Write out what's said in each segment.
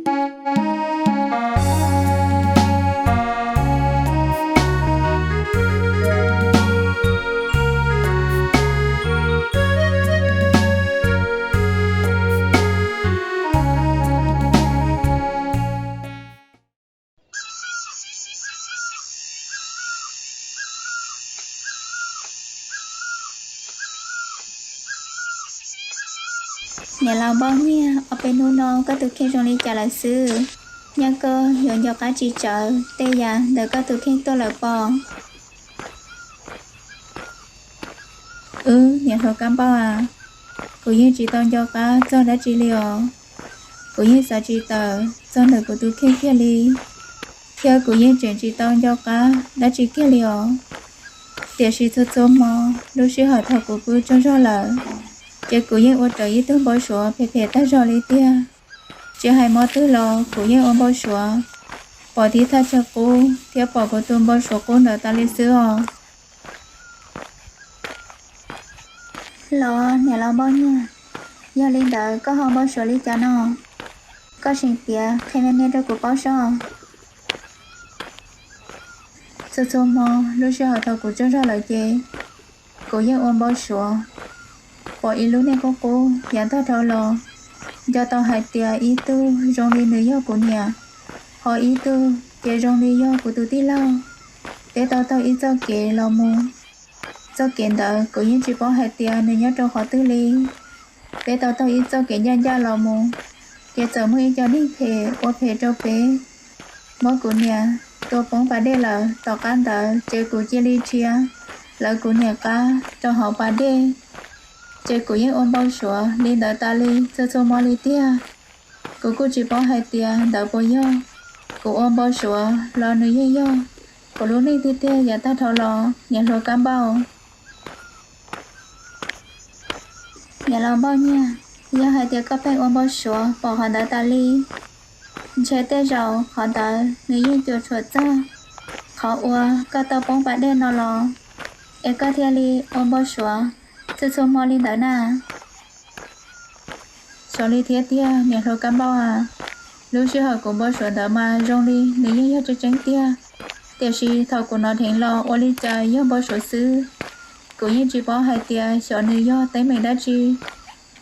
Niam laus Npauj Nyiaj, ob peb hnub no koj tus kheej zoo li cas lawm xwb? Nyaj koj yuav nco qab tsis tsawv tej yam ntawm koj tus kheej tuaj lawm pob? Wb, niam hluas Kab Npauj a, kuv yeej tsis tau nco qab txog dab tsi li os. Kuv yeej xav tsis tawm txog ntawm kuv tus kheej kiag li, thiab kuv yeej tseem tsis tau nco qab dab tsi kiag li os. Tiam sis txhua txhua hmo, lub sij hawm thaum kuv pw tsaug zog lawm, ces kuv yeej ua raws ib tug npau suav phem phem tag zog li tiag. Tsis hais hmo twg los kuv yeej ua npau suav pom tib thaj chaw qub thiab pom kuv tus npau suav qub ntawd tas li xwb os. Los niam laus Npauj Nyiaj, yog li ntawd koj ho npau suav li cas no? Koj seem tiav qhia me me rau kuv paub soj. Txhua txhua hmo, lub sij hawm thaum kuv tsaug zog lawm ces kuv yeej ua npau suav pom ib lub niag qub qub yav tag dhau los, nco tau hais tias ib tug zoo li nws yog kuv niam, ho ib tug ces zoo li yog kuv tus tij laug. Peb tau taug ib txoj kev los mus, txoj kev ntawd kuv yeej tsis paub hais tias nws nyob rau qhov twg li. Peb tau taug ib txoj kev ncaj ncaj los mus, ces txawm muaj ib co neeg phem ua phem rau peb, muab kuv niam tua poob pas dej lawm. Tom qab ntawd ces kuv cia li nrhiav lawv kuv niam qab rau hauv pas dej, ces kuv yeej ua npau suav li ntawd tas li txhua txhua hmo li tiag. Kuv kuj tsis paub hais tias ntawd puas yog kuv ua npau suav los nws yeej yog kuv lub neej tiag tiag yav tag dhau los niam hluas Kab Npauj. Niam laus Npauj Nyiaj, yog hais tias koj pheej ua npau suav pom qhov ntawd tas li, ntshe tej zaum qhov ntawd nws yeej cuam tshuam txog qhov uas koj tau poob pas dej no los, es koj thiaj li ua npau suav txhua txhua hmo li ntawd na. Xyov li thiab tiag niam hluas Kab Npauj a, lub sij hawm kuv npau suav ntawd mas zoo li nws yeej yog tseeb tseeb tiag, tiam sis thaum kuv hnov dheev los ua li cas yog npau suav xwb. Kuv yeej tsis paub hais tias xyov nws yog teeb meem dab tsi,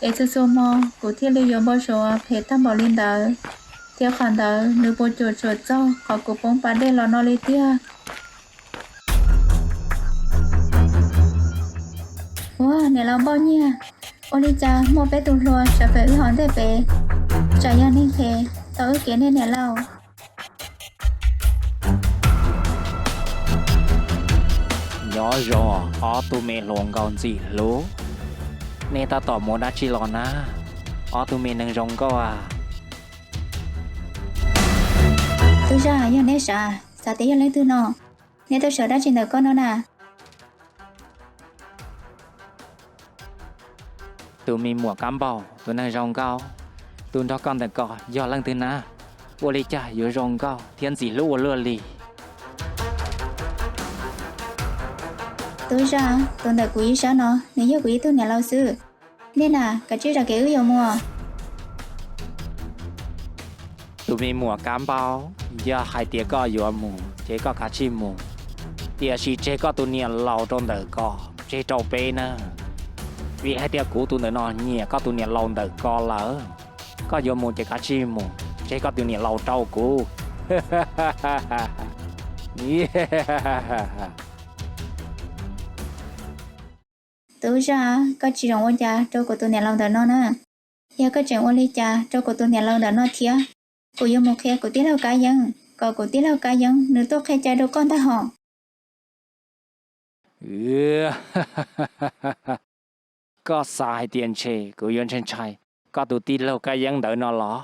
es txhua txhua hmo kuv thiaj li yuav npau suav phem tag npaum li ntawd, thiab qhov ntawd nws puas cuam tshuam txog qhov kuv poob pas dej los no li tiag. Ua niam laus Npauj Nyiaj, ua li cas muaj peb tus hluas sawv pem wb hauv ntej pem, tsam yog neeg phem tau wb kev ne niam laus? Nyob zoo ob tug me hluas nkauj ntxim hlub, nej tab tom mus dab tsi los na, ob tug me neeg zoo nkauj a? Tub zaj, yog neb sav, xav tias yog leej twg no, neb tuaj sawv dab tsi ntawm koj no na? Tus me muam Kab Npauj, tus neeg zoo nkauj, tus nrog koj ntawm ko yog leej twg na? Ua li cas yuav zoo nkauj thiab ntxim hlub ua luaj li? Tub zaj, tus ntawm kuv ib sab no nws yog kuv ib tug niam laus xwb. Nej na, kav tsij zam kev wb yuav mus. Tus me muam Kab Npauj, yog hais tias koj yuav mus ces koj kav tsij mus, tiam sis tseg koj tus niam laus rau ntawm ko, tseg rau peb na. Vim hais tias kuv tus ntawm no nyiam koj tus niam laus ntawm ko lawm. Koj yuav mus ces kav tsij mus, tseg koj tus niam laus rau kuv. Tub zaj, koj tsis zoo ua cas rau kuv tus niam laus ntawm no na. Yog koj tseem ua li cas rau kuv tus niam laus ntawm no thiab, kuv yuav mus qhia kuv tij laug Kab Yeeb kom kuv tij laug Kab Yeeb nws tuaj qhia cai rau koj ntag hos. Koj xav hais tias ntshe kuv yuav ntshai ntshai koj tus tij laug Kab Yeeb ntawd no los?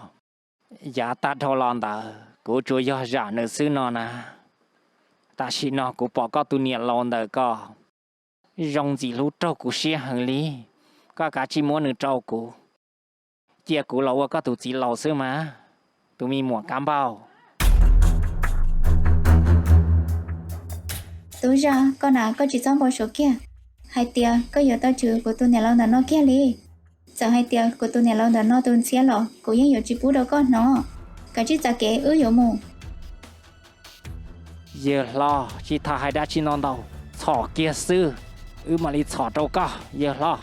Yav tag dhau los ntawd kuv tsuas yog zam nws xwb no na. Tam sim no kuv pom koj tus niam laus ntawm ko zoo ntxim hlub raug kuv siab heev li. Koj kav tsij muab nws rau kuv, cia kuv los ua koj tus txiv laus xwb mas, tus me muam Kab Npauj. Tub zaj, koj na koj tsis txhob npau suav kiag hais tias koj yuav tau chwv kuv tus niam laus ntawm no kiag li. Txawm hais tias kuv tus niam laus ntawm no tus ntxhiab los kuv yeej yuav tsis pub rau koj hnov. Kav tsij txav kev, wb yuav mus. Yawg hlob, tsis tham hais dab tsi no ntau, txhom kiag xwb, wb mam li txhom rau koj yawg hlob.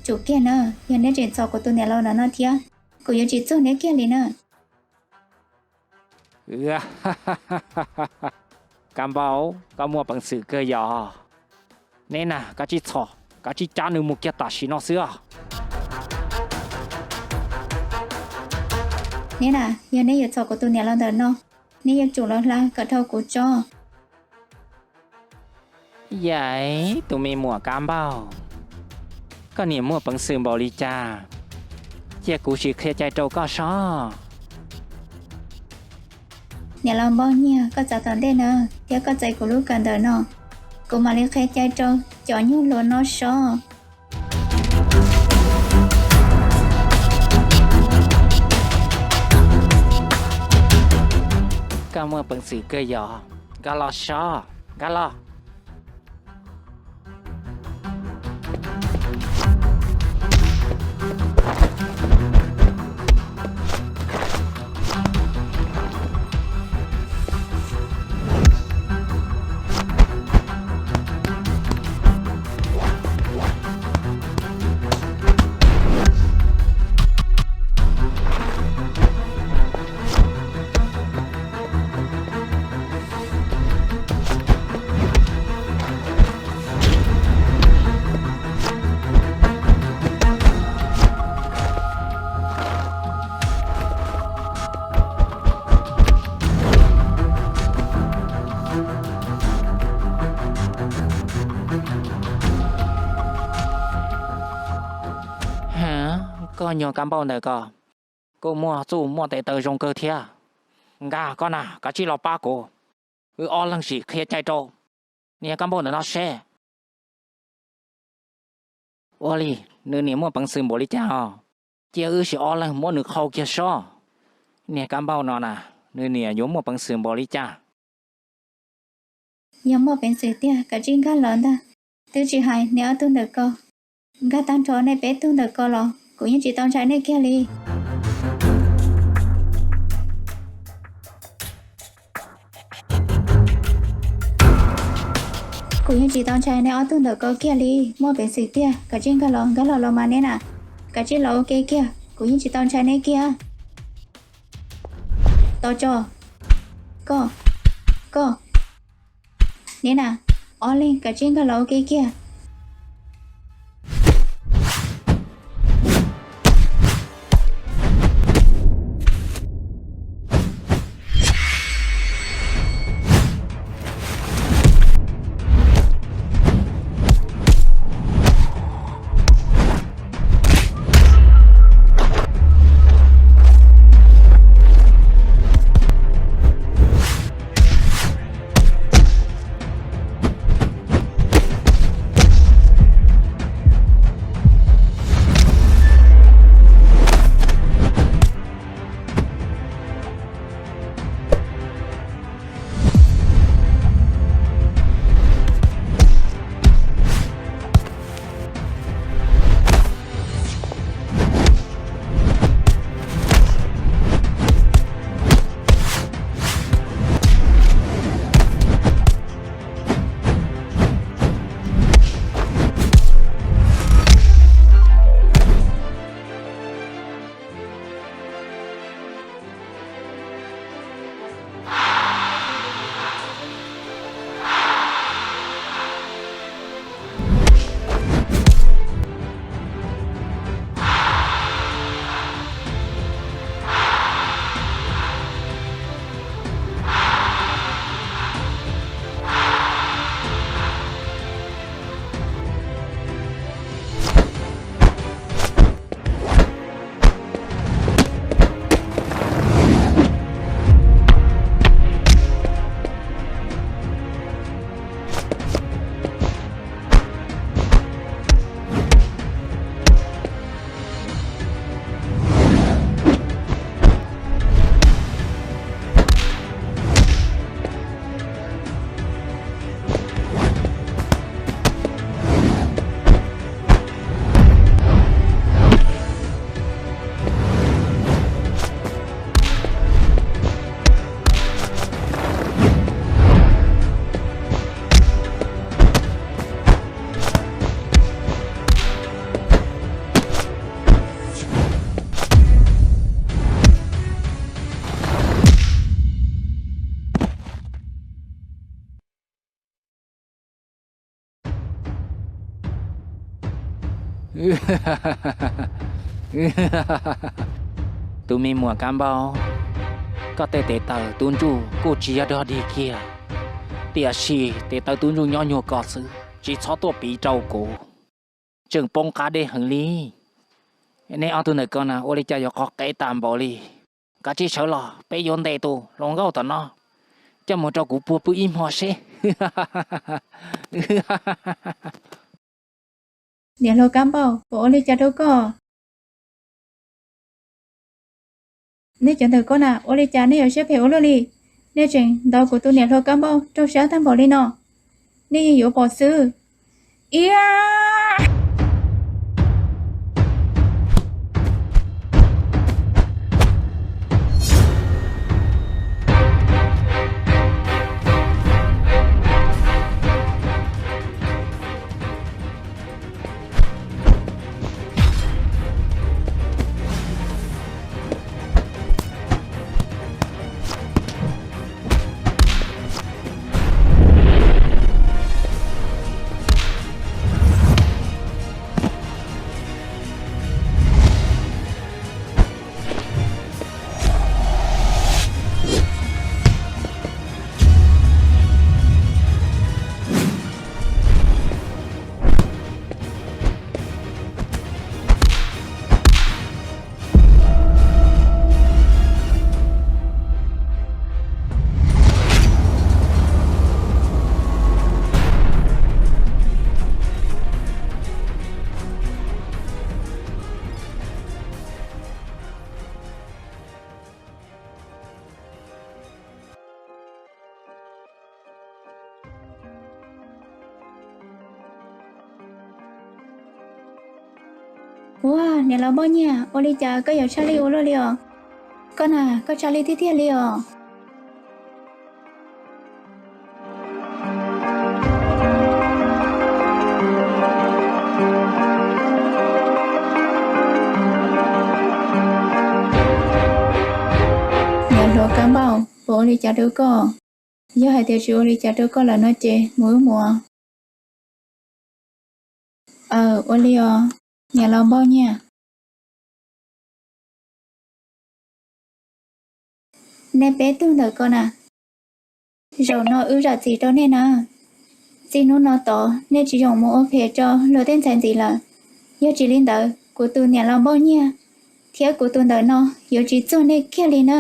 Tsum kiag na, yog neb tseem txhom kuv tus niam laus ntawm no thiab, kuv yuav tsis txuag neb kiag li na. Kab Npauj, koj muaj peev xwm kawg yog. Neb na, kav tsij txhom, kav tsij cab nws mus kiag tam sim no xwb os. Neb na, yog neb yuav txhom kuv tus niam laus ntawm no, neb yuav tsum los hla kom dhau kuv tso. Yam, tus me muam Kab Npauj, koj niam muaj peev xwm npaum li cas, cia kuv sim qhia cai rau koj sob. Niam laus Npauj Nyiag, koj txav tom ntej na, thiab koj txais kuv lub kawm ntawv no, kuv mam li qhia cai rau cov nyuj hluas no sob. Koj muaj peev xwm kawg yog, nkag los sob, nkag los. Koj nyuag Kab Npauj ntawm ko, kuj muaj txuj muaj tes taw zoo kawg thiab. Nkag koj na, kav tsij los pab kuv, wb ob leeg sim qhia cai rau niag Kab Npauj ntawm no seb. Ua li, nws niam muaj peev xwm npaum li cas os? Cia wb sim ob leeg muab nws qhau kiag sob. Niag Kab Npauj no na, nws niam yuav muaj peev xwm npaum li cas? Yog muaj peev xwm tiag kav tsij nkag los ntag. Twb tsis hais nej ob tug ntawm ko, nkag tag nrho nej peb tug ntawm ko los kuv yeej tsis tau ntshai nej kiag li. Kuv yeej tsis tau ntshai nej ob tug ntawm ko kiag li. Muaj peev xwm tiag kav tsij nkag los, nkag los los mas neb na. Kav tsij los ua ke kiag, kuv yeej tsis tau ntshai neb kiag. Tos tso. Koj, koj, neb na, ob leeg kav tsij nkag los ua ke kiag. Tus me muam Kab Npauj, koj tej tes taw tub ntsuj kuj tsis yog dog dig kiag, tiam sis tes taw tub ntsuj nyob nyuag koj xwb, tsis txhob tuaj piv rau kuv. Tseem poob qab deb heev li. Nej ob tug ntawm ko na ua li cas yuav qhov qev tas npaum li? Kav tsij sawv los, peb yuav ntes tus hluas nkauj tom no coj mus rau kuv puag pw ib hmo seb. Niam hluas Kab Npauj, puas ua li cas rau koj? Nej cov ntawm ko na ua li cas nej yuav siab phem ua luaj li? Nej tseem ntaus kuv tus niam hluas Kab Npauj raug sab tag npaum li no, nej yeej yuav pom xwb. Ia! Ua, niam laus Npauj Nyiaj, ua li cas koj yuav tshaj lij ua luaj li os? Koj na, koj tshaj lij tiag tiag li os. Niam hluas Kab Npauj, puas ua li cas rau koj? Yog hais tias tsis ua li cas rau koj lawm no ces mus wb mus. Aw, ua li os, niam laus Npauj Nyiaj. Nej peb tug ntawm ko na, zaum no wb zam txim rau nej na. Txij hnub no tod nej tsis zoo mus ua phem rau luag tej ntxhais ntxiv lawm. Yog tsis li ntawd kuv tus niam laus Npauj Nyiaj thiab kuv tus ntawm no yuav tsis txuag nej kiag li na.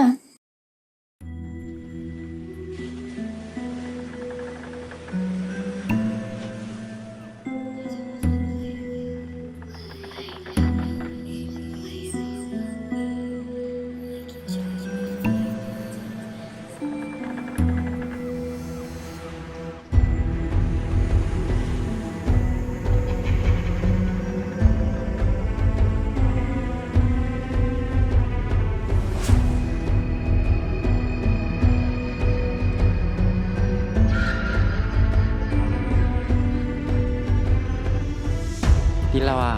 Tij laug,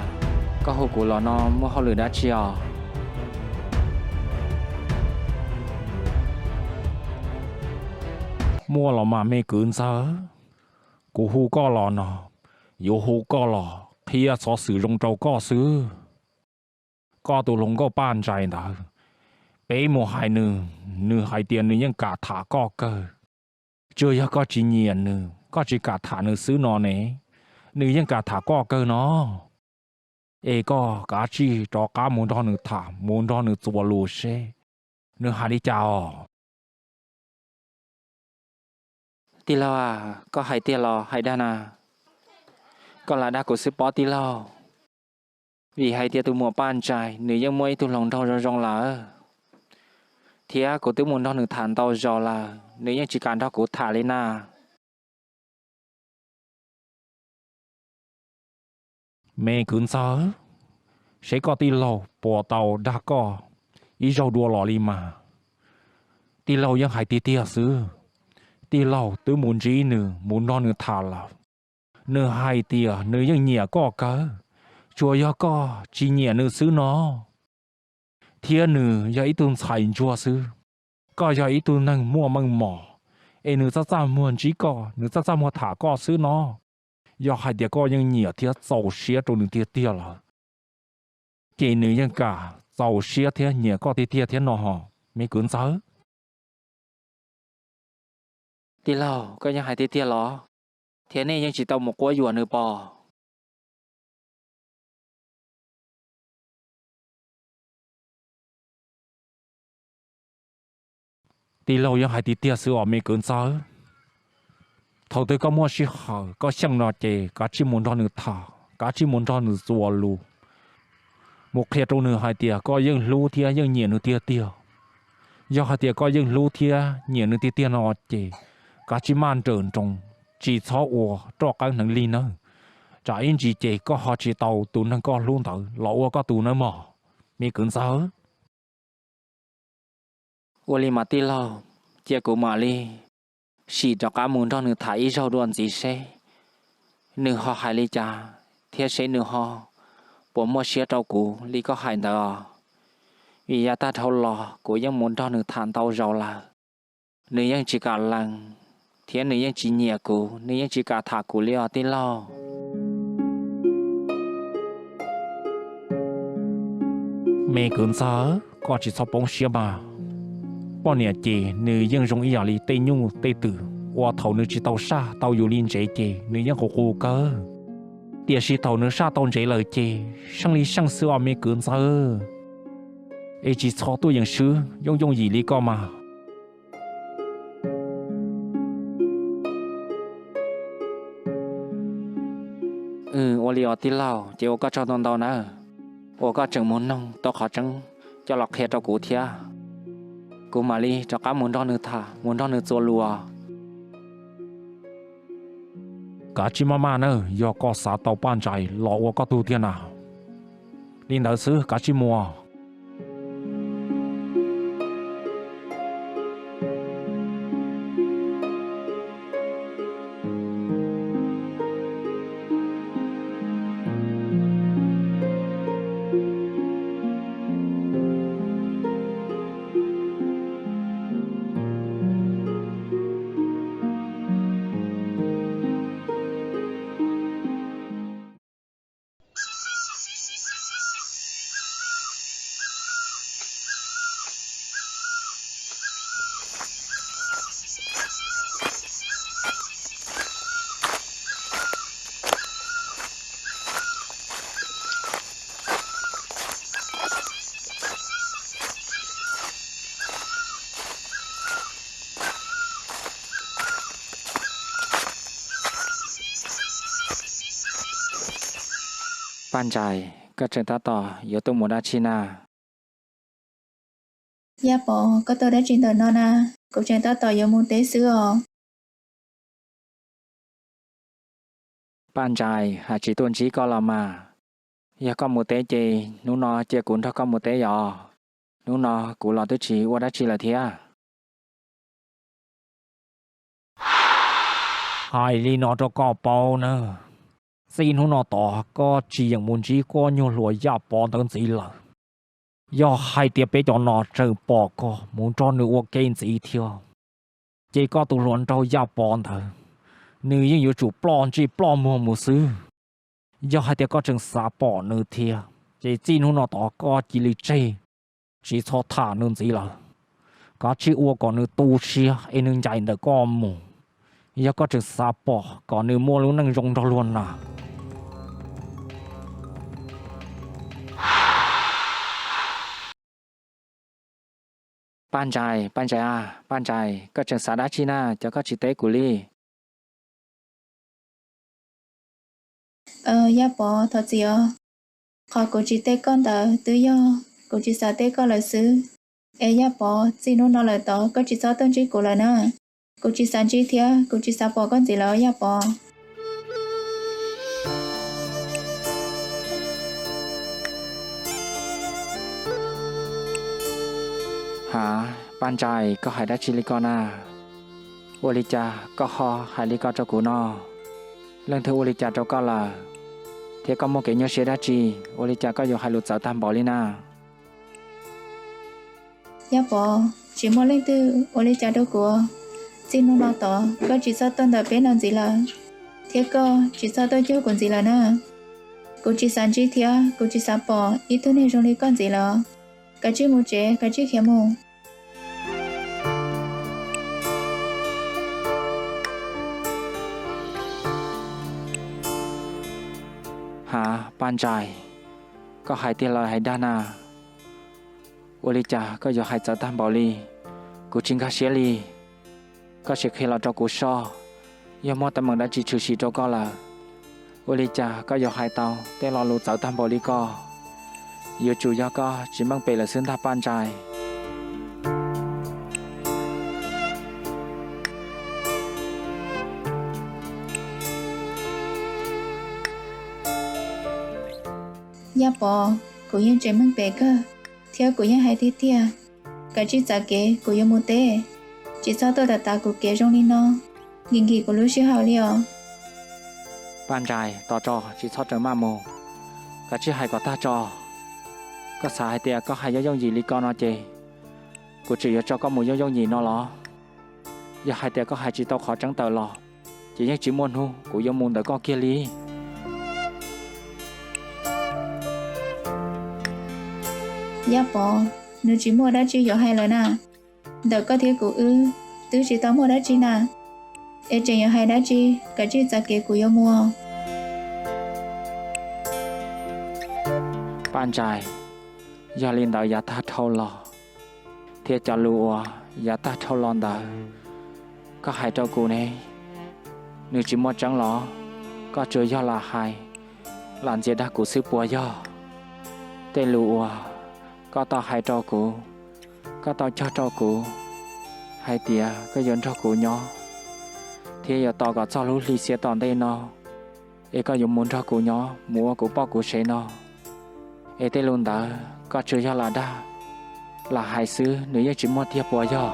koj hu kuv los no muaj hauj lwm dab tsi os? Muaj los mas me kwv ntxawg, kuv hu koj los no, yuav hu koj los qhia xov xwm zoo rau koj xwb. Koj tus hluas nkauj Paj Ntsais ntawd, peb mus hais nws, nws hais tias nws yeej kam tham koj kawg. Tsuas yog koj tsis nyiam nws, koj tsis kam tham nws xwb no ne, nws yeej kam tham koj kawg no. Es koj kav tsij rov qab mus nrog nws tham, mus nrog nws txuas lus seb nws hais li cas os. Tij laug, koj hais tiag los hais dag na? Koj lam dag kuv xwb pob tij laug. Vim hais tias tus muam Paj Ntsais nws yeej muaj ib tug hluas nraug zoo zoo lawm, thiab kuv twb mus nrog nws tham ntau zaus lawm, nws yeej tsis kam nrog kuv tham li na. Me kwv ntxawg, seb koj tij laug puas tau dag koj ib zaug dua los li mas. Tij laug yeej hais tiag tiag xwb. Tij laug twb mus ntsib nws, mus nrog nws tham lawm. Nws hais tias nws yeej nyiam koj kawg, tsuas yog koj tsis nyiam nws xwb no. Thiab nws yog ib tug ntxhais ntsuag xwb, koj yog ib tug neeg muaj meej mom, es nws txaj txaj muag ntsib koj, nws txaj txaj muag tham koj xwb no. Yog hais tias koj yeej nyiam thiab txaus siab rau nws tiag tiag lawm, ces nws yeej kam txaus siab thiab nyiam koj tiag tiag thiab no hos me kwv ntxawg. Tij laug, koj yeej hais tiag tiag los? Thiab nej yeej tsis tau mus quab yuam nws pom? Tij laug yeej hais tiag tiag xwb os me kwv ntxawg. Thaum twg koj muaj sij hawm koj xyeej no ces kav tsij mus nrog nws tham, kav tsij mus nrog nws txuas lus, mus qhia rau nws hais tias koj yeej hlub thiab yeej nyiam nws tiag tiag. Yog hais tias koj yeej hlub thiab nyiam nws tiag tiag no ces kav tsij maj nrawm nroos, tsis txhob ua roj qeeb hneev lig nawb, tsam ib ntsis ces koj ho tsis tau tus neeg koj hlub ntawd los ua koj tus nawb mog, me kwv ntxawg. Ua li mas tij laug, cia kuv mam li sim rov qab mus nrog nws tham ib zaug dua ntxiv seb nws ho hais li cas thiab seb nws ho puas muaj siab rau kuv li koj hais ntawd os. Vim yav tag dhau los kuv yeej mus nrog nws tham ntau zaus lawm, nws yeej tsis kam lees, thiab nws yeej tsis nyiam kuv, nws yeej tsis kam tham kuv li os tij laug. Me kwv ntxawg, koj tsis txhob poob siab mas. Poj niam ces nws yeej zoo ib yam li tej nyuj tej twm uas thaum nws tsis tau saj tau yus li ntsev ces nws yeej qus qus kawg, tiam sis thaum nws saj tau ntsev lawm ces seej li seej xwb os me kwv ntxawg. Es tsis txhob tuaj yeem swb yooj yooj yim li koj mas. Ua li os tij laug, ces ua koj tsaug ntau ntau nawb, uas koj tseem mus noog tau qhov tseeb coj los qhia rau kuv thiab. Kuv mam li rov qab mus nrog nws tham, mus nrog nws txuas lus. Kav tsij maj maj nawb, yog koj xav tau Paj Ntsais los ua koj tug thiab na. Li ntawd xwb, kav tsij mus. Paj Ntsais, koj tseem tab tom yuav tuaj mus dab tsi na? Yaj Pov, koj tuaj dab tsi ntawm no na? Kuv tseem tab tom yuav mus teb xwb os. Paj Ntsais, hais tsis tuaj ntsib koj los mas. Yog koj mus teb ces hnub no cia kuv nrog koj mus teb yom. Hnub no kuv los twb tsis ua dab tsi lawm thiab. Hais li no rau koj paub na, txij hnub no tod koj tsis yeem mus ntsib koj nyuag hluas Yaj Pov ntawd ntxiv lawm. Yog hais tias peb cov no tseem pom koj mus nrog nws ua ke ntxiv thiab, ces koj tus hluas nraug Yaj Pov ntawd, nws yeej yuav tsum ploj ntsej ploj muag mus xwb. Yog hais tias koj tseem xav pom nws thiab, ces txij hnub no tod koj cia li tseg, tsis txhob tham nws ntxiv lawm. Kav tsij ua kom nws tu siab es nws ncaim ntawm koj mus, yog koj tseem xav pom kom nws muaj lub neej zoo nrog luag na. Paj Ntsais, Paj Ntsais a, Paj Ntsais, koj tseem xav dab tsi na, cas koj tsis teb kuv li? Yaj Pov, thov txim os. Qhov kuv tsis teb koj ntawd twb yog kuv tsis xav teb koj lawm xwb. Es Yaj Pov, txij hnub no lawm tod koj tsis txhob tuaj ntsib kuv lawm na. Kuv tsis xav ntsib thiab kuv tsis xav pom koj ntxiv lawm Yaj Pov. Hav, Paj Ntsais, koj hais dab tsi li ko na? Ua li cas koj ho hais li ko rau kuv no? Leej twg ua li cas rau koj lawm? Thiab koj muaj kev nyuaj siab dab tsi, ua li cas koj yuav hais lus txawv tag npaum li na? Yaj Pov, tsis muaj leej twg ua li cas rau kuv. Txij hnub no tod koj tsis txhob tuaj ntawm peb no ntxiv lawm, thiab koj tsis txhob tuaj cuag kuv ntxiv lawm na. Kuv tsis xav ntsib thiab kuv tsis xav pom ib tug neeg zoo li koj ntxiv lawm. Kav tsij mus tsev, kav tsij khiav mus. Hav, Paj Ntsais, koj hais tiag los hais dag na? Ua li cas koj yuav hais txawv tag npaum li? Kuv tsis nkag siab li. Koj sim qhia los rau kuv soj, yog muaj teeb meem dab tsi tshwm sim rau koj lawm, ua li cas koj yuav hais tau tej lo lus txawv tag npaum li ko? Yuav tsum yog koj tsis meej pem lawm xwb ntag Paj Ntsais. Yaj Pov, kuv yeej tsis meej pem kawg, thiab kuv yeej hais tiag tiag. Kav tsij txav kev, kuv yuav mus teb. Tsis txhob tuaj tav tav kuv kev zoo li no, nkim nkim kuv lub sij hawm li os. Paj Ntsais, tos tso, tsis txhob raws maj mus. Kav tsij hais kom tag tso. Koj xav hais tias koj hais yooj yooj yim li ko no ces kuv tseem yuav tso koj mus yooj yooj yim no los? Yog hais tias koj hais tsis tau qhov tseeb tawm los, ces yeej tsis muaj hnub kuv yuav mus ntawm koj kiag li. Yaj Pov, nws tsis muaj dab tsi yuav hais lawm na. Ntawm koj thiab kuv wb twb tsis tau muaj dab tsi na, es tseem yuav hais dab tsi? Kav tsij txav kev, kuv yuav mus. Paj Ntsais, yog li ntawd yav tag dhau los, thiab cov lus uas yav tag dhau los ntawd, koj hais rau kuv ne, nws tsis muaj tseeb los? Koj tsuas yog lam hais, lam ntxias dag kuv xwb puas yog? Tej lus uas koj tau hais rau kuv, koj tau cog rau kuv hais tias koj yuav nrog kuv nyob, thiab yuav tos kom txog lub hli xiab tom ntej no, es koj yuav mus nrog kuv nyob, mus ua kuv poj kuv sev no. Es tej lus ntawd koj tsuas yog lam dag, lam hais xwb, nws yeej tsis muaj tiag puas yog?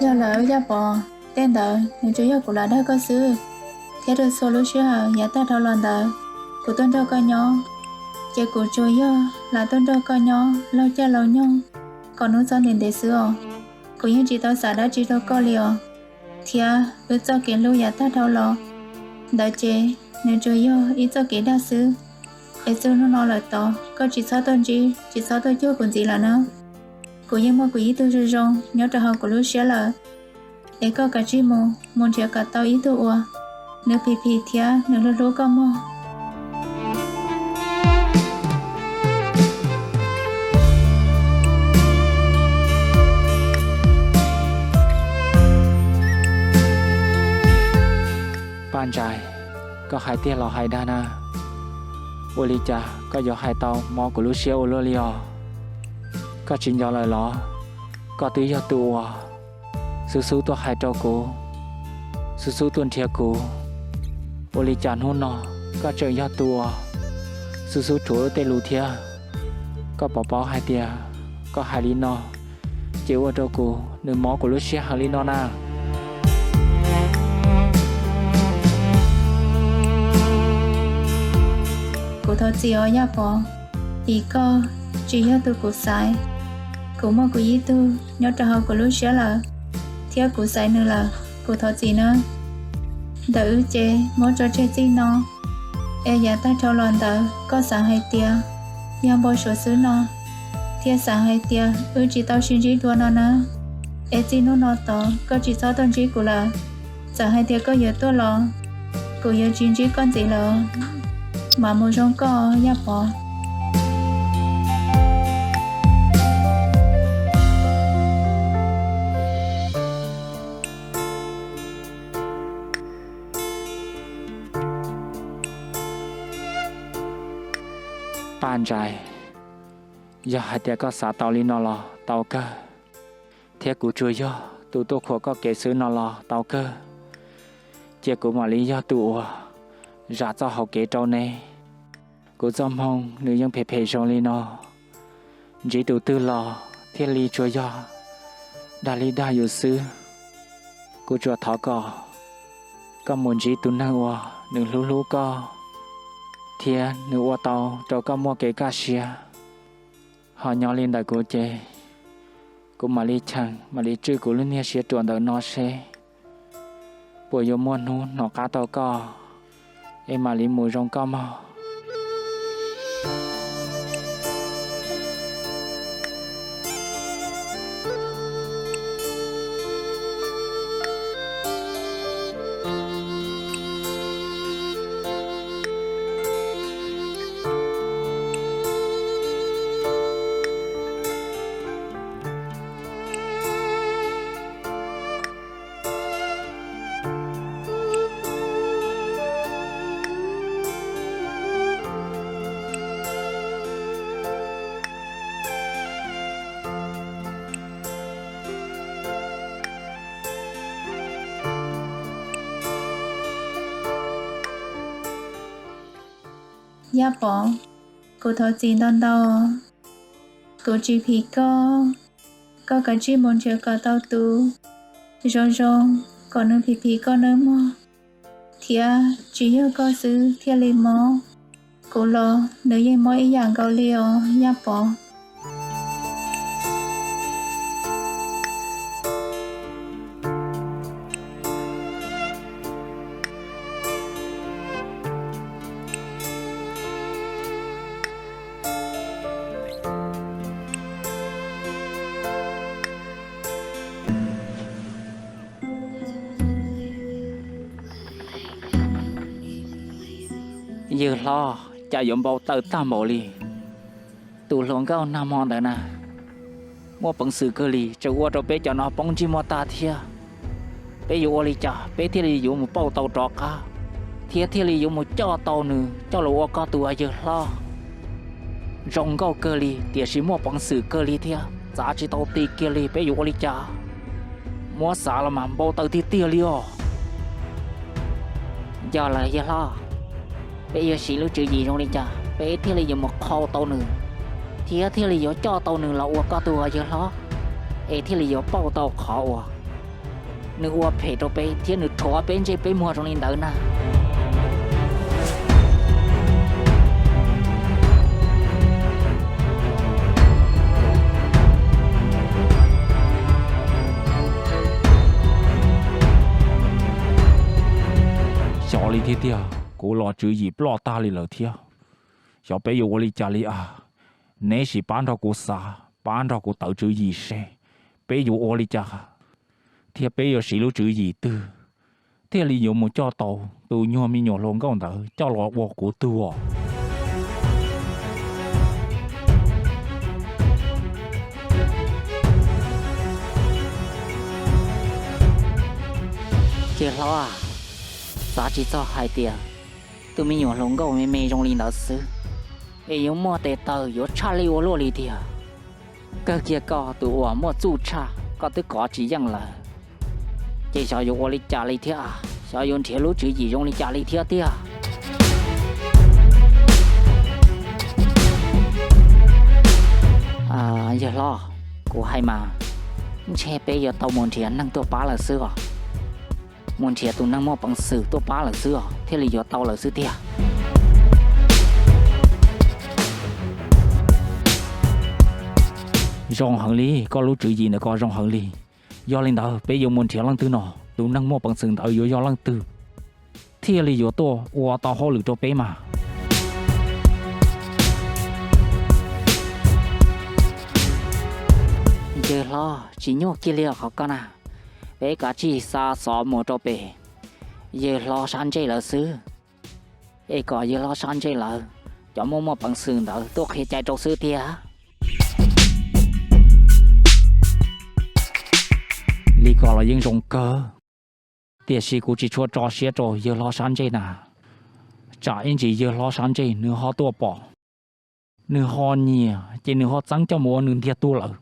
Yog lawm Yaj Pov, tej ntawd nws tsuas yog kuv lam dag koj xwb, thiab rau txhua lub sij hawm yav tag dhau los ntawd kuv tuaj nrog koj nyob, ces kuv tsuas yog lam tuaj nrog koj nyob laug caij laug nyoog kom hnub txog ntev ntev xwb os. Kuv yeej tsis tau xav dab tsi rau koj li os. Thiab wb txoj kev hlub yav tag dhau los ntawd ces nws tsuas yog ib txoj kev dag xwb. Es txog hnub no lawm tod koj tsis txhob tuaj ntsib, tsis txhob tuaj cuag kuv ntxiv lawm na. Kuv yeej muaj kuv ib tug zoo zoo nyob rau hauv kuv lub siab lawm. Es koj kav tsij mus, mus nrhiav kom tau ib tug uas nws phim phim thiab nws hlub hlub koj mog. Paj Ntsais, koj hais tiag los hais dag na? Ua li cas koj yuav hais tau mob kuv lub siab ua luaj li os? Koj tsis nco lawm los? Koj twb yog tus uas xub xub tuaj hais rau kuv, xub xub tuaj nrhiav kuv. Ua li cas hnub no koj tseem yog tus uas xub xub rhuav wb tej lus thiab? Koj puas paub hais tias koj hais li no ces ua rau kuv nws mob kuv lub siab heev li no na? Kuv thov txim os Yaj Pov, vim koj tsis yog tus kuv xaiv. Kuv muaj kuv ib tug nyob rau hauv kuv lub siab lawm, thiab kuv xaiv nws lawm, kuv thov txim nawb. Ntawm wb ces muab tso tseg txij no, es yav tag dhau los ntawd koj xav hais tias yog npau suav xwb no, thiab xav hais tias wb tsis tau sib ntsib dua no na, es txij hnub no tod koj tsis txhob tuaj ntsib kuv lawm. Txawm hais tias koj yuav tuaj los, kuv yuav tsis ntsib koj ntxiv lawm. Mam mus zoo koj Yaj Pov. Paj Ntsais, yog hais tias koj xav tau li no los tau kawg, thiab kuv tsuas yog tus tuaj khuam koj kev xwb no los tau kawg, cia kuv mam li yog tus uas zam txoj hauv kev rau neb. Kuv txoj hmoo nws yeej phem phem zoo li no, ntsib tus twg los thiaj li tsuas yog dag li dag yus xwb. Kuv tsuas thov kom koj mus ntsib tus neeg uas nws hlub hlub koj, thiab nws ua tau rau koj muaj kev kaj siab. Ho nyob li ntawm kuv ces Kuv mam li cheem, mam li tswj kuv lub niag siab ruam ntawm no seb puas yuav muaj hnub hnov qab tau koj, es mam li mus zoo koj mog. Yaj Pov, kuv thov txim ntau ntau, kuv tsis phim koj, koj kav tsij mus nrhiav kom tau tus zoo zoo, kom nws phim phim koj nawb mog, thiab tsis yog koj xwb thiaj li mob, kuv los nws yeej mob ib yam nkaus li os Yaj Pov. Yawg hlob, cas yuav npau taws tag npaum li? Tus hluas nkauj nag hmo ntawd na, muaj peev xwm kawg li, tseem ua rau peb cov no poob ntsej muag tag thiab. Peb yuav ua li cas peb thiaj li yuav mus pauj tau rov qab, thiab thiaj li yuav mus coj tau nws coj los ua koj tus yawg hlob? Zoo nkauj kawg li, tiam sis muaj peev xwm kawg li thiab, txav tsis tau ti kiag li, peb yuav ua li cas? Muab xav los mas npau taws tiag tiag li os. Yog lawm yawg hlob, peb yuav siv lub tswv yim zoo li cas peb thiaj li yuav mus qhau tau nws, thiab thiaj li yuav coj tau nws los ua koj tus yawg hlob, es thiaj li yuav pauj tau qhov uas nws ua phem rau peb thiab nws rhuav peb ntsej peb muag zoo li ntawd na? Xyov li thiab tiag, kuv los tswv yim ploj tag li lawm thiab. Xyov peb yuav ua li cas li as. Neb sim pab nrog kuv xav, pab nrog kuv tawv tswv yim seb peb yuav ua li cas, thiab peb yuav siv lub tswv yim twg thiaj li yuav mus coj tau tus nyuag me nyuam hluas nkauj ntawd coj los ua kuv tug os. Yawg hlob, xav tsis txog hais tias tus me nyuam hluas nkauj me me zoo li ntawd xwb, es yuav muaj tes taw yuav tshaj lij ua luaj li tiag. Kawg kiag koj tus uas muaj txuj tshaj koj twb kov tsis yeej lawm, ces xyov yuav ua li cas li thiab, xyov yuav nrhiav lub tswv yim zoo li cas li thiab tiag. Yawg hlob, kuv hais mas, ntshe peb yuav tau mus nrhiav neeg tuaj pab lawm xwb os. Mus nrhiav tus neeg muaj peev xwm tuaj pab lawm xwb os thiaj li yuav tau lawm xwb tiag. Zoo heev li, koj lub tswv yim ntawm ko zoo heev li. Yog li ntawd peb yuav mus nrhiav leej twg no? Tus neeg muaj peev xwm ntawd yuav yog leej twg thiaj li yuav tuaj ua tau hauj lwm rau peb mas? Yawg hlob, tsis nyuaj kiag li qhov ko na. Peb kav tsij xa xov mus rau pem yawg hlob sab ntsej lawv xwb, es kom yawg hlob sab ntsej lawv cov muaj muaj peev xwm ntawd tuaj qhia cai rau xwb tiag. Li ko los yeej zoo kawg, tiam sis kuv tsis tshua tso siab rau yawg hlob sab ntsej na. Tsam ib ntsis yawg hlob sab ntsej nws ho tuaj pom, nws ho nyiam ces nws ho txeeb coj mus ua nws ntiag tug lawm,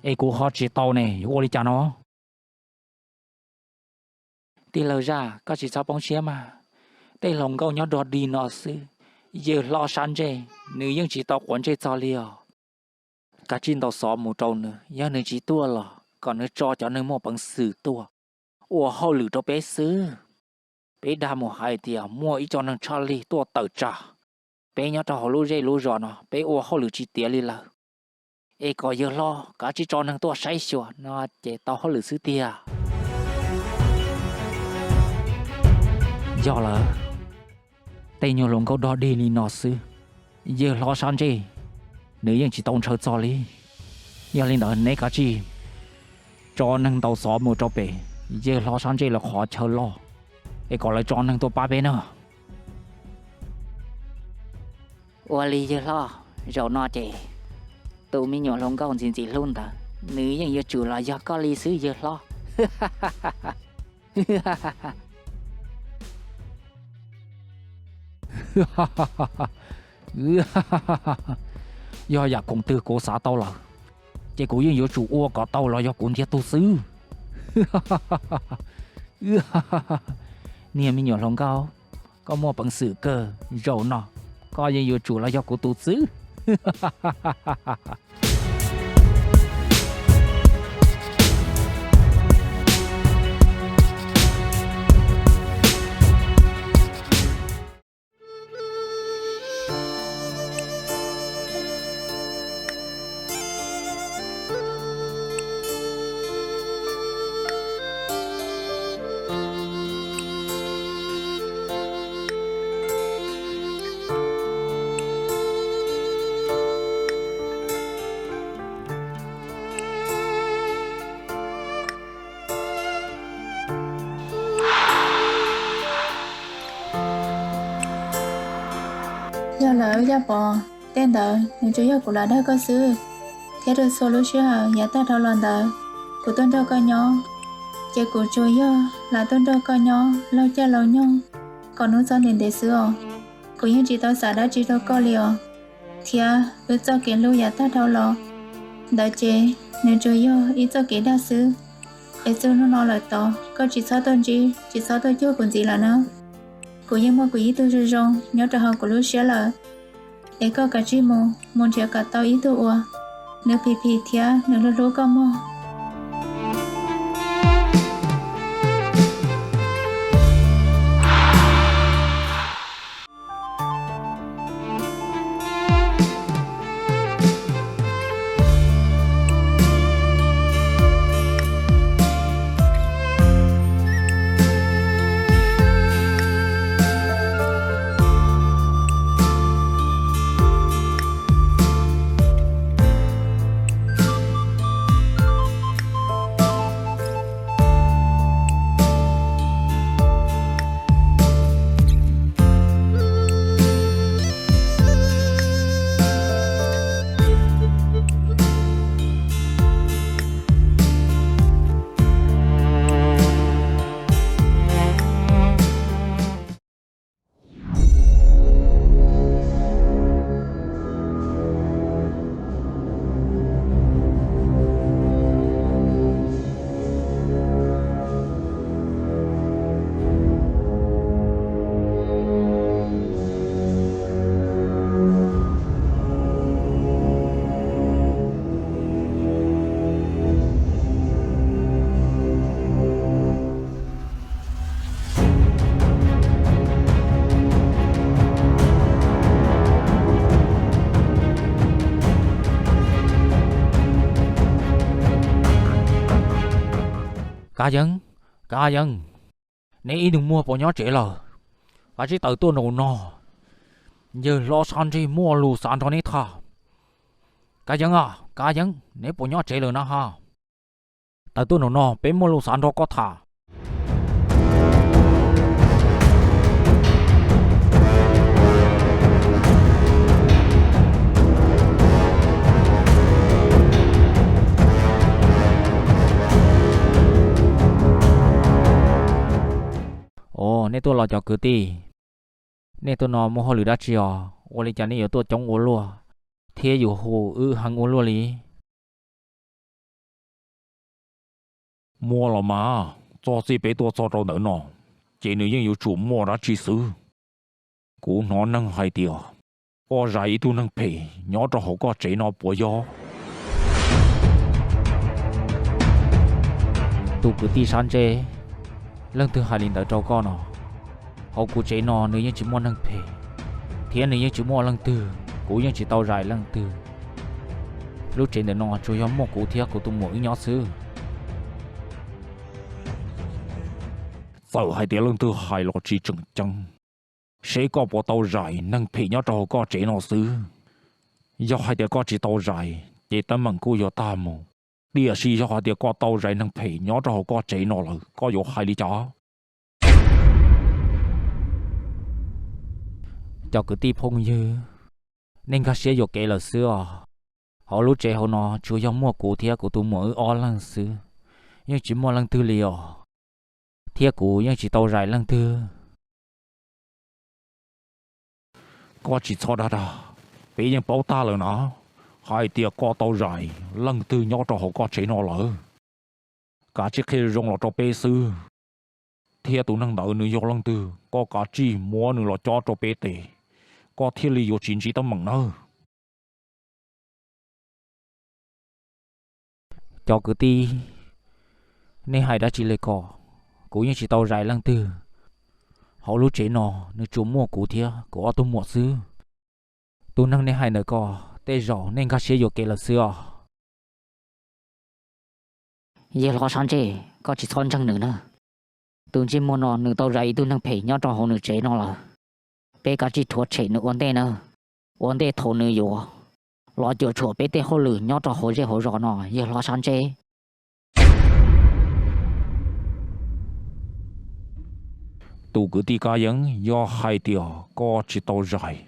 es kuv ho tsis tau ne, yuav ua li cas no? Tij laug Zaj, koj tsis txhob poob siab mas. Tej hluas nkauj nyob dog dig no xwb, yawg hlob sab ntsej nws yeej tsis tau quav ntsej txog li os. Kav tsij ntaus xov mus rau nws, yog nws tsis tuaj los kom nws tso cov neeg muaj peev xwm tuaj ua hauj lwm rau peb xwb. Peb dag mus hais tias muaj ib co neeg tshaj lij tuaj tawm tsam peb nyob rau hauv lub zej lub zos no, peb ua hauj lwm tsis tiav li lawm. es kom yawg hlob kav tsij tso neeg tuaj saib xyuas no ces tau hauj lwm xwb tiag. Yog lawm, tej nyuag hluas nkauj dog dig li no xwb, yawg hlob sab ntsej nws yeej tsis tau ntshaw txog li. Yog li ntawd neb kav tsij tso neeg ntaus xov mus rau pem yawg hlob sab ntsej lawv qhov chaw loj, es kom lawv tso neeg tuaj pab peb na. Ua li yawg hlob, zaum no ces tus me nyuam hluas nkauj ntxim ntxim hlub ntawd nws yeej yuav tsum los yog koj li xwb yawg hlob. Yog yam khoom twg kuv xav tau lawm, ces kuv yeej yuav tsum ua kom tau los yog kuv ntiag tug xwb. Niag me nyuam hluas nkauj, koj muaj peev xwm kawg, zaum no koj yeej yuav tsum los yog kuv tus xwb. Yog lawm Yaj Pov, tej ntawd nws tsuas yog kuv lam dag koj xwb, thiab rau txhua lub sij hawm yav tag dhau los ntawd kuv tuaj nrog koj nyob, ces kuv tsuas yog lam tuaj nrog koj nyob laug caij laug nyoog kom hnub txog ntev ntev xwb os. Kuv yeej tsis tau xav dab tsi rau koj li os. Thiab wb txoj kev hlub yav tag dhau los ntawd ces nws tsuas yog ib txoj kev dag xwb. Es txog hnub no lawm tod koj tsis txhob tuaj ntsib tsis txhob tuaj cuag kuv ntxiv lawm na. Kuv yeej muaj kuv ib tug zoo zoo nyob rau hauv kuv lub siab lawm. Es koj kav tsij mus mus nrhiav kom tau ib tug uas nws phim phim thiab nws hlub hlub koj mog. Kav Yeeb, Kav Yeeb, neb ib tug muag puas nyob tsev lawm? Kav tsij tawm tuaj nraum no, yawg hlob sab ntsej muaj lus xav nrog neb tham. Kav Yeeb os, Kav Yeeb, neb puas nyob tsev lawm na ha? Tawm tuaj nraum no, peb muaj lus xav nrog koj tham. Os, nej tuaj los cov kwv tij, nej tuaj no muaj hauj lwm dab tsi os? Ua li cas nej yuav tuaj coob ua luaj thiab yus hu wb heev ua luaj li? Muaj los mas, txog txij peb tuaj txog rau ntawm no, ces nws yeej yuav tsum muaj dab tsi xwb. Kuv hnov neeg hais tias koj zais ib tug neeg phem nyob rau hauv koj tsev no puas yog? Tus kwv tij sab ntsej, leej twg hais li ntawd rau koj no? Hauv kuv tsev no nws yeej tsis muaj neeg phem, thiab nws yeej tsis muaj leej twg, kuv yeej tsis tau zais leej twg. Lub tsev ntawm no tsuas yog muaj kuv thiab kuv tus muam wb nyob xwb. Txawm hais tias leej twg hais los tsis tseem ceeb, seb koj puas tau zais neeg phem nyob rau hauv koj tsev no xwb. Yog hais tias koj tsis tau zais ces teeb meem kuj yuav tag mus, tiam sis yog hais tias koj tau zais neeg phem nyob rau hauv koj tsev no lawm koj yuav hais li cas? Cov kwv tij phooj ywg, nej nkag siab yuam kev lawm xwb os. Hauv lub tsev hauv no tsuas yog muaj kuv thiab kuv tus muam wb ob leeg xwb, yeej tsis muaj leej twg li os. Thiab kuv yeej tsis tau zais leej twg. Koj tsis txhob dag dag, peb yeej paub tag lawm na, hais tias koj tau zais leej twg nyob rau hauv koj tsev no lawm. Kav tsij qhia zoo los rau peb xwb, thiab tus neeg ntawd nws yog leej twg koj kav tsij muab nws los cob rau peb tes, koj thiaj li yuav tsis ntsib teeb meem nawb. Cov kwv tij, nej hais dab tsi li ko? Kuv yeej tsis tau zais leej twg. Hauv lub tsev no nws tsuas muaj kuv thiab kuv ob tug muam xwb. Tus neeg nej hais ntawm ko, tej zaum nej nkag siab yuam kev lawm xwb os. Yawg hlob Sab Ntsej, koj tsis txhob ntseeg nws na. Tus ntsej muag no nws tau zais ib tug neeg phem nyob rau hauv nws tsev no lawm. Peb kav tsij rhuav tshem nws ua ntej na, ua ntej thaum nws yuav los cuam tshuam peb tej hauj lwm nyob rau hauv zej hauv zos no, yawg hlob Sab Ntsej. Tus kwv tij Kab Yeeb, yog hais tias koj tsis tau zais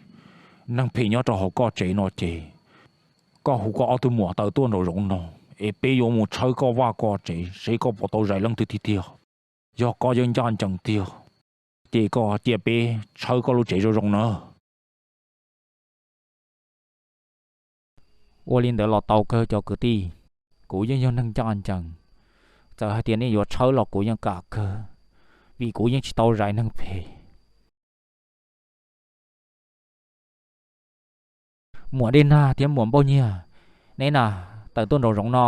neeg phem nyob rau hauv koj tsev no ces koj hu koj ob tug muam tawm tuaj nraum zoov no, es peb yuav mus tshawb koj vaj koj tsev seb koj puas tau zais leej twg tiag tiag. Yog koj yeej ncaj ncees tiag, ces koj cia peb tshawb koj lub tsev zoo zoo na. Ua li ntawd los tau kawg cov kwv tij, kuv yeej yog neeg ncaj ncees. Txawm hais tias nej yuav tshawb los kuv yeej kam kawg, vim kuv yeej tsis tau zais neeg phem. Muam Dej Nag thiab muam Npauj Nyiag, neb na, tawm tuaj nraum zoov no.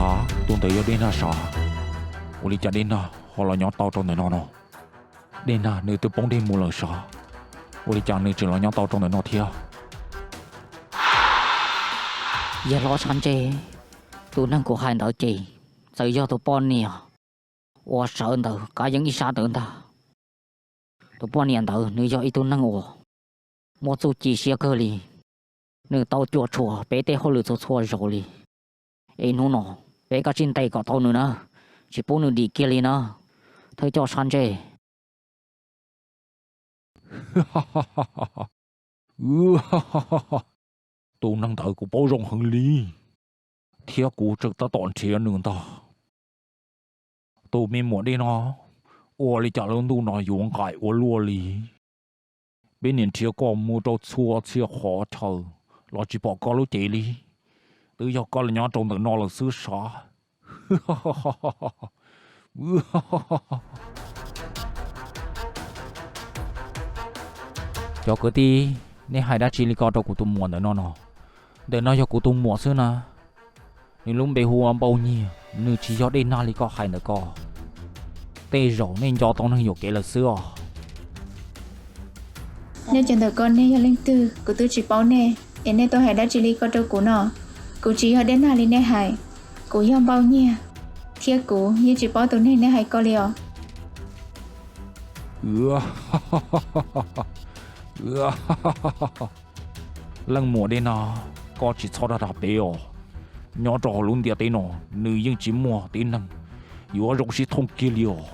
Ha, tus ntawd yog Dej Nag sav? Ua li cas Dej Nag ho los nyob tau rau ntawm no no? Dej Nag nws twb poob dej mus lawm sav? Ua li cas nws tseem los nyob tau rau ntawm no thiab? Yawg hlob Sab Ntsej, tus neeg kuv hais ntawd ces txawm yog tus poj niam uas sawv ntawm Kab Yeeb ib sab ntawd ntag. Tus poj niam ntawd nws yog ib tug neeg uas muaj txuj ci siab kawg li, nws tau cuam tshuam peb tej hauj lwm txhua txhua zaus li. Es hnub no peb kav tsij ntes kom tau nws na, tsis pub nws dim kiag li na, thawj coj Sab Ntsej. Tus neeg ntawd kuv paub zoo heev li, thiab kuv tseem tab tom nrhiav nws ntag. Tus me muam Dej Nag, ua li cas lub ntuj no yuav nqaim ua luaj li? Peb niam nrhiav koj mus rau txhua txhia qhov chaw los tsis pom koj lub cev li, twb yog koj los nyob rau ntawm no lawm xwb sav. Cov kwv tij, nej hais dab tsi li ko rau kuv tus muam ntawm no no? Ntawm no yog kuv tus muam xwb na. Nws lub npe hu ua Npauj Nyiag, nws tsis yog Dej Nag li koj hais ntawm ko. Tej zaum nej nco tau neeg yuam kev lawm xwb os. Nej cov ntawm ko nej yog leej twg kuv twb tsis paub nej, es nej tuaj hais dab tsi li ko rau kuv no? Kuv tsis yog Dej Nag li nej hais, kuv yog Npauj Nyiag, thiab kuv yeej tsis paub tus neeg nej hais ko li os. Leej muam Dej Nag, koj tsis txhob dag dag peb os. Nyob rau hauv lub ntiaj teb no, nws yeej tsis muaj tib neeg yuav zoo sib thooj kiag li os.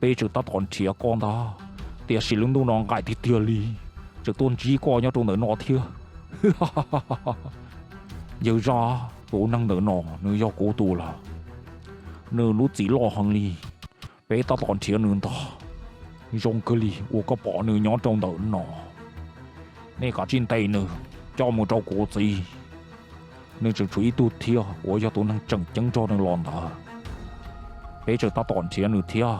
Peb tseem tab tom nrhiav koj ntag, tiam sis lub ntuj no nqaim tiag tiag li, tseem tuaj ntsib koj nyob rau ntawm no thiab. Yawg Zaj, tus neeg ntawm no nws yog kuv tus lawm, nws lub txim loj heev li. Peb tab tom nrhiav nws ntag, zoo kawg li uas koj pom nws nyob rau ntawm no. Nej kav tsij ntes nws coj mus rau kuv txiv. nws tseem tshuav ib tug thiab uas yog tus neeg tseem ceeb nrog nws los ntawd. Peb tseem tab tom nrhiav nws thiab.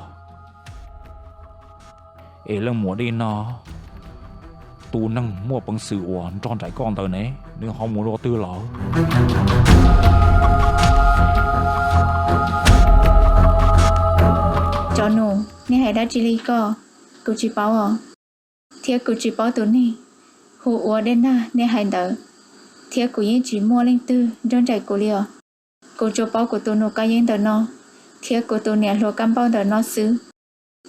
Es leej muam Dej Nag, tus neeg muaj peev xwm uas nrog nraim koj ntawd ne, nws ho mus dua twg lawm? Cov nus, nej hais dab tsi li ko? Kuv tsis paub os, thiab kuv tsis paub tus neeg hu ua Dej Nag nej hais ntawd, thiab kuv yeej tsis muaj leej twg nrog nraim kuv li os. Kuv tsuas paub kuv tus nus Kab Yeeb ntawm no, thiab kuv tus niam hluas Kab Npauj ntawm no xwb.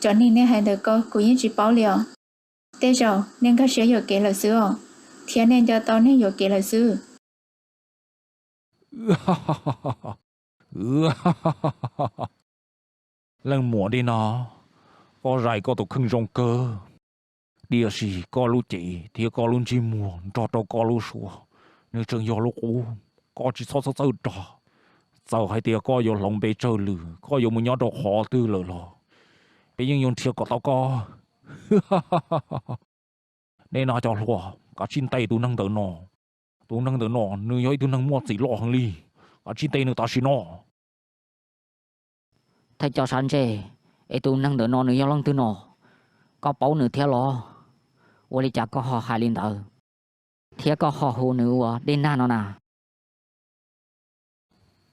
Cov neeg nej hais ntawm ko kuv yeej tsis paub li os. Tej zaum nej nkag siab yuam kev lawm xwb os, thiab nej nco tau neeg yuam kev lawm xwb. Leej muam Dej Nag, koj zais koj tus kheej zoo kawg, tiam sis koj lub cev thiab koj lub ntsej muag nrog rau koj lub suab, nws tseem yog lub qub. Koj tsis txhob txhawj txhawj rog. Txawm hais tias koj yuav hloov npe tsawg lwm, koj yuav mus nyob rau qhov twg lawm los, peb yeej yuav nrhiav kom tau koj. Nej no cov hluas, kav tsij ntes tus neeg ntawm no. Tus neeg ntawm no nws yog ib tug neeg muaj txim loj heev li. Kav tsij ntes nws tam sim no. Thawj coj sab ntsej, es tus neeg ntawm no nws yog leej twg no? Koj paub nws thiab los? Ua li cas koj ho hais li ntawd, thiab koj ho hu nws ua Dej Nag no na?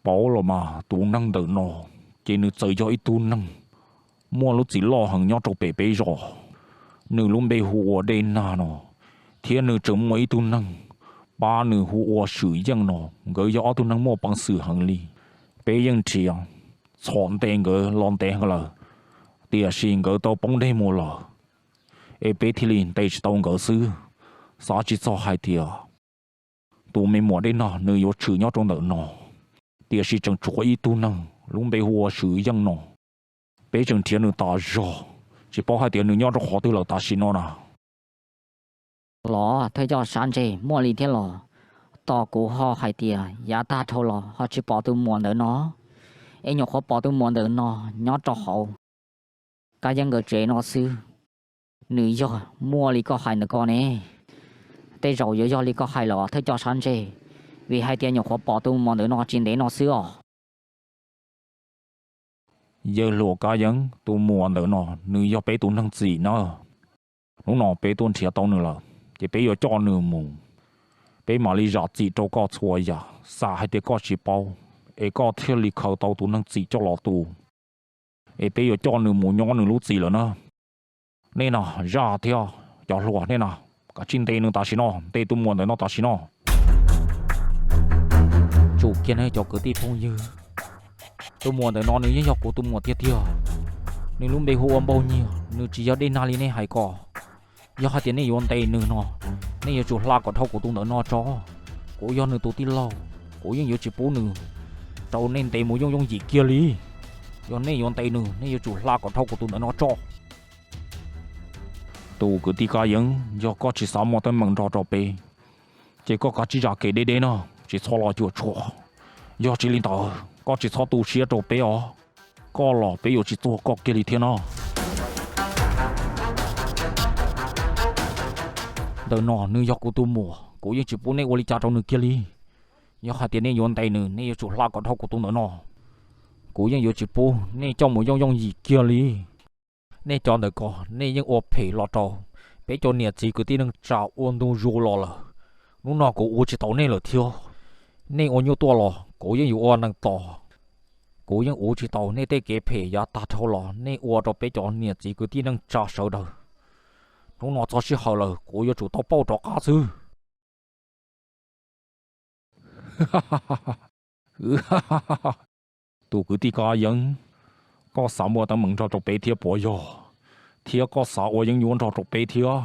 Paub los mas, tus neeg ntawm no ces nws txawm yog ib tug neeg muaj lub txim loj heev nyob rau pem peb zos. Nws lub npe hu ua Dej Nag no, thiab nws tseem muaj ib tug neeg pab nws hu ua Swm Yeej no. Nkawd yog ob tug neeg muaj peev xwm heev li. Peb yeej nrhiav txhom ntes nkawd los ntev heev lawm, tiam sis nkawd tau poob deg mus lawm, es peb thiaj li ntes tsis tau nkawd xwb. Xav tsis txog hais tias tus me muam Dej Nag nws yuav tshwm nyob rau ntawm no, tiam sis tseem tshuav ib tug neeg lub npe hu ua Swm Yeej no. Peb tseem nrhiav nws tas zog, tsis paub hais tias nws nyob rau qhov twg lawm tam sim no na. Los thawj coj sab ntsej, muaj li thiab los? Tos kuv ho hais tias yav tag dhau los ho tsis pom tus muam ntawm no, es nyuam qhuav pom tus muam ntawm no nyob rau hauv Kab Yeeb nkawd tsev no xwb. Nws yog muaj li koj hais ntawm ko ne? Tej zaum yuav yog li koj hais los thawj coj sab ntsej, vim hais tias nyuam qhuav pom tus muam ntawm no tsis ntev no xwb os. Yawg hluas Kab Yeeb, tus muam ntawm no nws yog peb tus neeg txim na. Hnub no peb tuaj nrhiav tau nws lawm, ces peb yuav coj nws mus. Peb mam li zam txim rau koj txhua yam. Xam hais tias koj tsis paub, es koj thiaj li khaws tau tus neeg txim coj los tu, es peb yuav coj nws mus nyob nws lub txim lawm na. Nej no, zaj thiab cov hluas nej no, kav tsij ntes nws tam sim no, ntes tus muam ntawm no tam sim no. Tsum kiag nej cov kwv tij phooj ywg, tus muam ntawm no nws yeej yog kuv tus muam tiag tiag. Nws lub npe hu ua Npauj Nyiag, nws tsis yog Dej Nag li nej hais ko. Yog hais tias nej yuav ntes nws no, nej yuav tsum hla kom dhau kuv tus ntawm no tso. Kuv yog nws tus tij laug, kuv yeej yuav tsis pub nws rau nej ntes mus yooj yooj yim kiag li. Yog nej yuav ntes nws, nej yuav tsum hla kom dhau kuv tus ntawm no tso. Tus kwv tij Kab Yeeb, yog koj tsis xav muaj teeb meem nrog rau peb, ces koj kav tsij zam kev deb deb no, tsis txhob los cuam tshuam. Yog tsis li ntawd koj tsis txhob tu siab rau peb os, koj los peb yuav tsis txuag koj kiag li thiab no. Ntawm no nws yog kuv tus muam, kuv yeej tsis pub nej ua li cas rau nws kiag li. Yog hais tias nej yuav ntes nws, nej yuav tsum hla kom dhau kuv tus ntawm no. Kuv yeej yuav tsis pub nej coj mus yooj yooj yim kiag li. Nej cov ntawm ko, nej yeej ua phem los rau peb cov niam txiv kwv tij neej tsa ua ntu zus los lawm. Hnub no kuv ua tsis tau nej lawm thiab. Nej ua nyuaj tuaj los kuv yeej yuav ua neeg tos. Kuv yeej ua tsis tau nej tej kev phem yav tag dhau los nej ua rau peb cov niam txiv kwv tij neej tsa sawv daws. Hnub no txog sij hawm lawm, kuv yuav tsum tau pauj rov qab xwb. Tus kwv tij Kab Yeeb, koj xav muaj teeb meem nrog rau peb thiab puas yog? Thiab koj xav ua yeeb ncuab nrog rau peb thiab?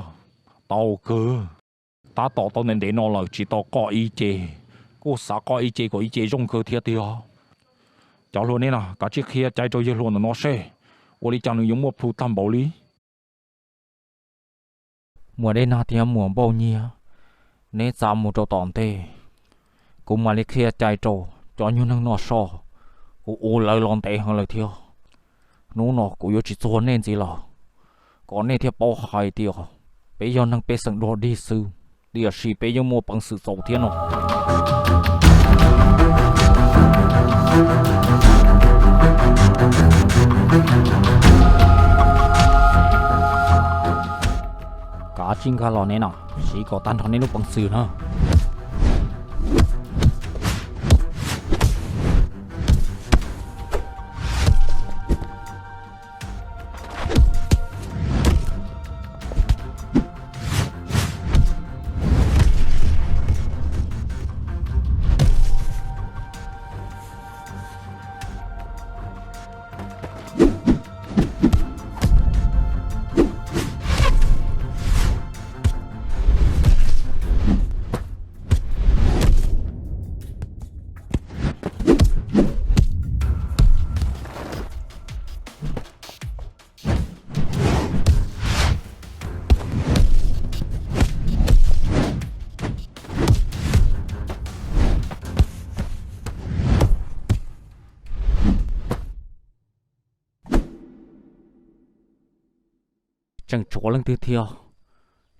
Tau kawg. Tab tom tau ntev ntev no lawm tsis tau qoj ib ce, kuj xav qoj ib ce kom ib ce zoo kawg thiab tiag. Cov hluas nej na, kav tsij qhia cai rau yawg hluas ntawm no seb ua li cas nws yuav muaj plhu tag npaum li. Muam Dej Nag thiab muam Npauj Nyiag, neb txav mus rau tom ntej, kuv mam li qhia cai rau cov nyuag neeg no so. Kuv ua lawv los ntev heev lawm thiab. Hnub no kuv yuav tsis txuag nej ntxiv lawm, kom nej thiaj paub hais tias peb yog neeg pej xeem dog dig xwb, tiam sis peb yeej muaj peev xwm txaus thiab no. Kav tsij nkag los neb no, siv kom tag nrho neb lub peev xwm na. Tseem tshuav leej twg thiab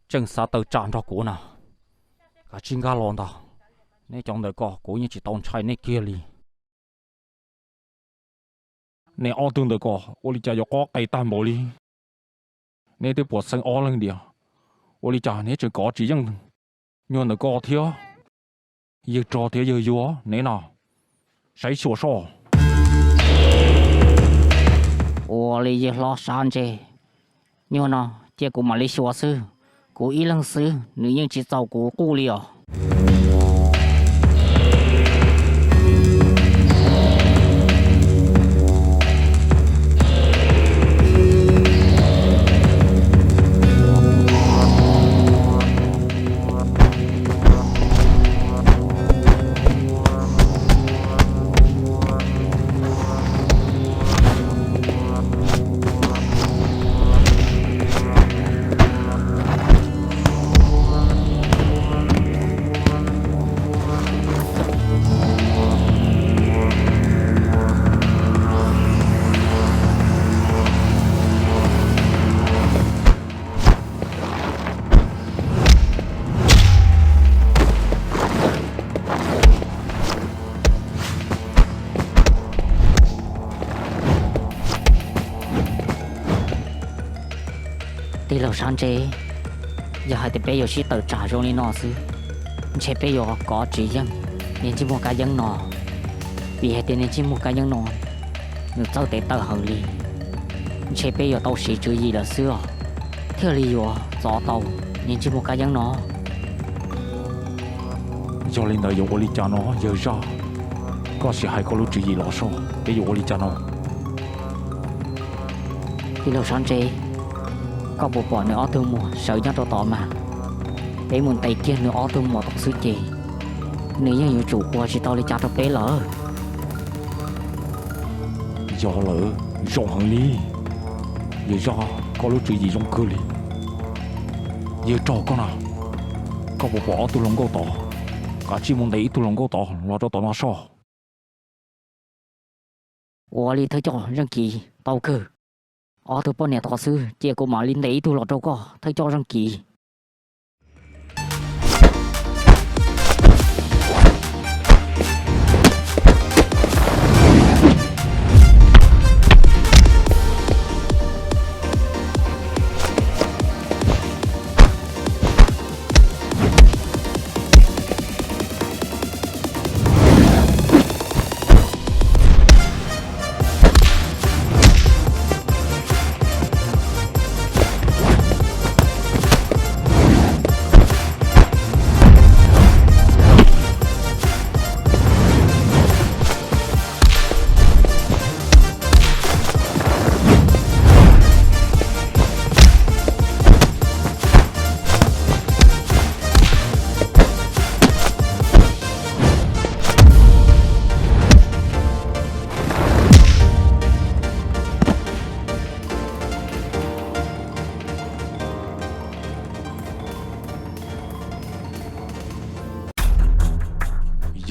tseem xav tawm tsam nrog kuv na? Kav tsij nkag los ntag. Neb cov ntawm ko kuv yeej tsis tau ntshai nej kiag li. Neb ob tug ntawm ko ua li cas yuav qob qes tag npaum li? Neb twb puas xeeb ob leeg diam? Ua li cas neb tseem kov tsis yeej nyuag ntawm ko thiab? Yawg rog thiab yawg yuav neb no, saib xyuas soj. Ua li yawg hlob sab ntse, nyuag no cia kuv mam li xyuas xwb. Kuv ib leeg xwb nws yeej tsis txaus kuv quj li os. Tij laug Sab Ntse, yog hais tias peb yuav sib tawm tsam zoo li no xwb, ntshe peb yuav kov tsis yeej niag ntsej muag kab yeeb no, vim hais tias niag ntsej muag kab yeeb no nws txawj tes taw heev li. Ntshe peb yuav tau siv tswv yim lawm xwb os, thiaj li yuav txov tau niag ntsej muag kab yeeb no. Yog li ntawd yuav ua li cas no yawg zaj? Koj sim hais koj lub tswv yim los soj, peb yuav ua li cas no? Tij laug Sab Ntse, koj puas pom nws ob tug muam sawv nyob rau tod mas? Peb mus ntes kiag nws ob tug muam tod xwb ces nws yeej yuav tsum ua tsis tau li cas rau peb lawm. Yog lawm, zoo heev li. Yawg zaj, koj lub tswv yim zoo kawg li. Yawg rog koj na, koj puas pom ob tug hluas nkauj tod? Kav tsij mus ntes ib tug hluas nkauj tod los rau tom no soj. Ua li thawj coj Zeej Kis, tau kawg. Ob tug poj niam tod xwb, cia kuv mam li ntes ib tug los rau koj thawj coj Zeej Kis.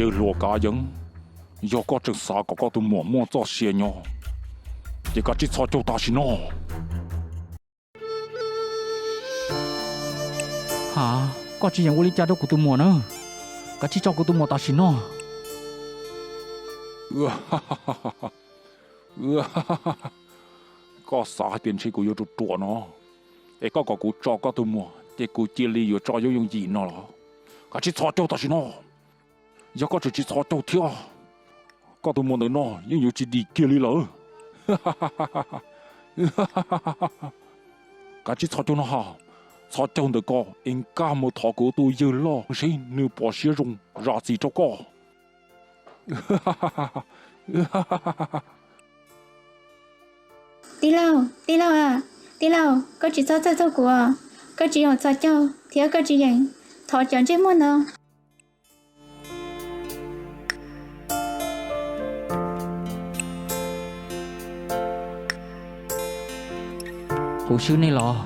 Yawg hluas Kav Yeeb, yog koj tseem xav kom koj tus muam muaj txoj sia nyob, ces kav tsij txhob caug tam sim no. Ha, koj tsis yeem ua li cas rau kuv tus muam na. Kav tsij tso kuv tus muam tam sim no. Koj xav hais tias ntshe kuv yuav ruam ruam no, es koj kom kuv tso koj tus muam ces kuv cia li yuav tso yooj yooj yim no los? Kav tsij txhos caug tam sim no. Yog koj tseem tsis txhos caug thiab, koj tus muam ntawm no yeej yuav tsis dim kiag li lawm. Kav tsij txhos caug no ha, txhos caug ntawm ko es nkag mus thov kuv tus yawg loj seb nws pom siab zoo zam txim rau koj. Tij laug, tij laug a, tij laug, koj tsis txhob txhawj txog kuv os. Koj tsis yeem txhos caug thiab koj tsis yeem thov cov ntsej muag ntawd. Kuv swb nej los?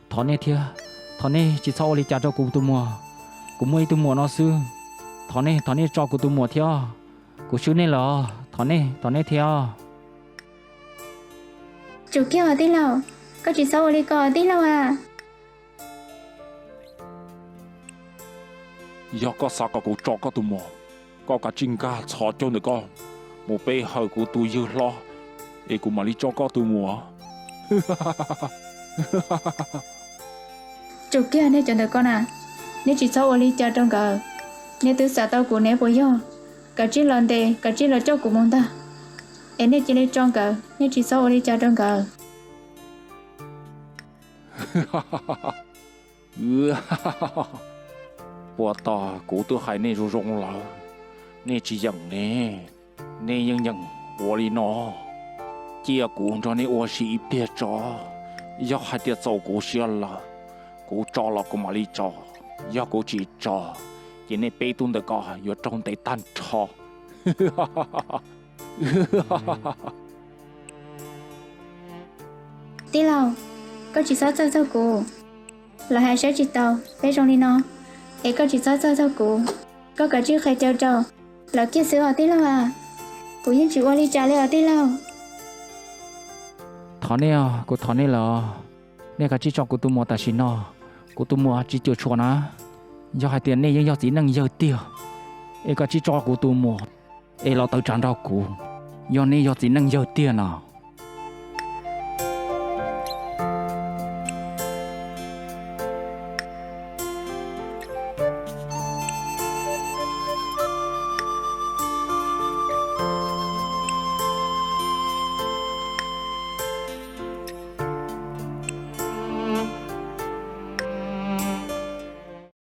Thov nej thiab, thov nej tsis txhob ua li cas rau kuv tus muam. Kuv muaj ib tug muam no xwb. Thov nej, thov nej tso kuv tus muam thiab. Kuv swb nej los? Thov nej, thov nej thiab. Tsum kiag os tij laug, koj tsis txhob ua li ko tij laug a. Yog koj xav kom kuv tso koj tus muam, koj kav tsij nkag txhos caug ntawm ko mus pe hawm kuv tus yawg hlob, es kuv mam li tso koj tus muam. Tsum kiag nej cov ntawm ko na, nej tsis txhob ua li cas rau nkawd. Nej twb xav tau kuv ne puas yog? Kav tsij los ntes, kav tsij los coj kuv mus ntag, es nej cia li tso nkawd, nej tsis txhob ua li cas rau nkawd. Puas tos kuv twb hais nej zoo zoo lawm, nej tsis yeem ne? Nej yeej yeem ua li no, cia kuv nrog nej ua si ib pliag tso. Yog hais tias txaus kuv siab lawm, kuv tso los kuv mam li tso. Yog kuv tsis tso, ces nej peb tug ntawm ko yuav raug ntes tag nrho. Tij laug, koj tsis txhob txhawj txog kuv. Lawv hais saib tsis taus peb zoo li no, es koj tsis txhob txhawj txog kuv. Koj kav tsij qhia caw rau lawv kiag xwb os tij laug a. Kuv yeej tsis ua li cas li os tij laug. Thov nej os, kuv thov nej lawm, nej kav tsij tso kuv tus muam tam sim no. Kuv tus muam tsis cuam tshuam na. Yog hais tias nej yeej yog txiv neej yawg tiag, es kav tsij tso kuv tus muam es los tawm tsam nrog kuv. Yog nej yog txiv neej yawg tiag no,